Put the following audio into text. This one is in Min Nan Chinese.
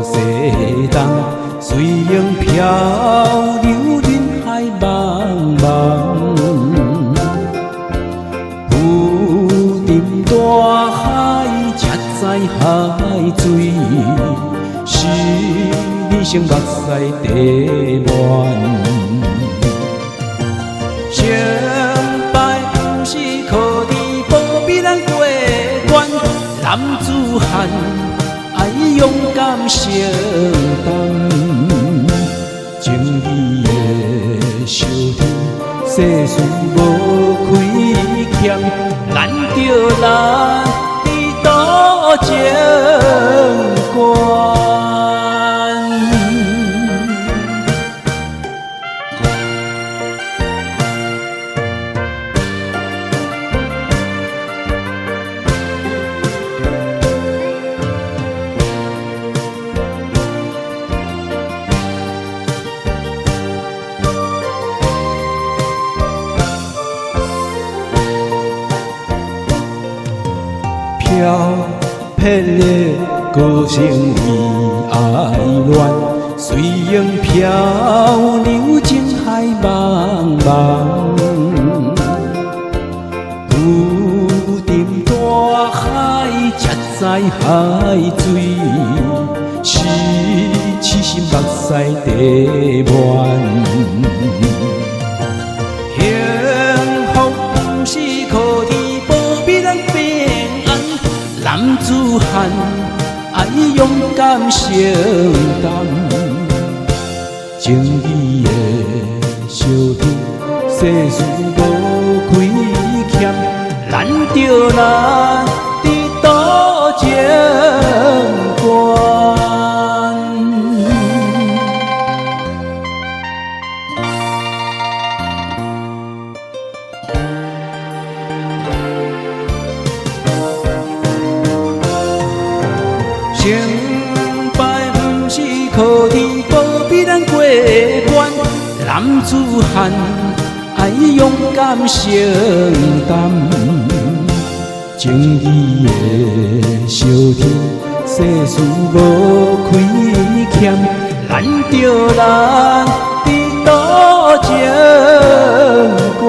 西東，隨風飄流人海茫茫。浮沉大海，才知海水是人生目屎地滿。成敗毋是靠天保庇咱過關，男子漢愛勇敢承擔。情義的相挺，世事無虧欠，咱著難伫渡情關。飄撇的歌聲為愛亂，隨風飄流情海茫茫。浮沉大海，才知海水是痴心目屎地滿。幸福毋是靠天保庇咱平安，男子漢愛勇敢承擔。情義的相挺，世事無虧欠，咱著難伫渡情關。成敗毋是靠天保庇咱過關，男子漢愛勇敢承擔。情義的相挺，世事無虧欠，咱著難伫渡情關。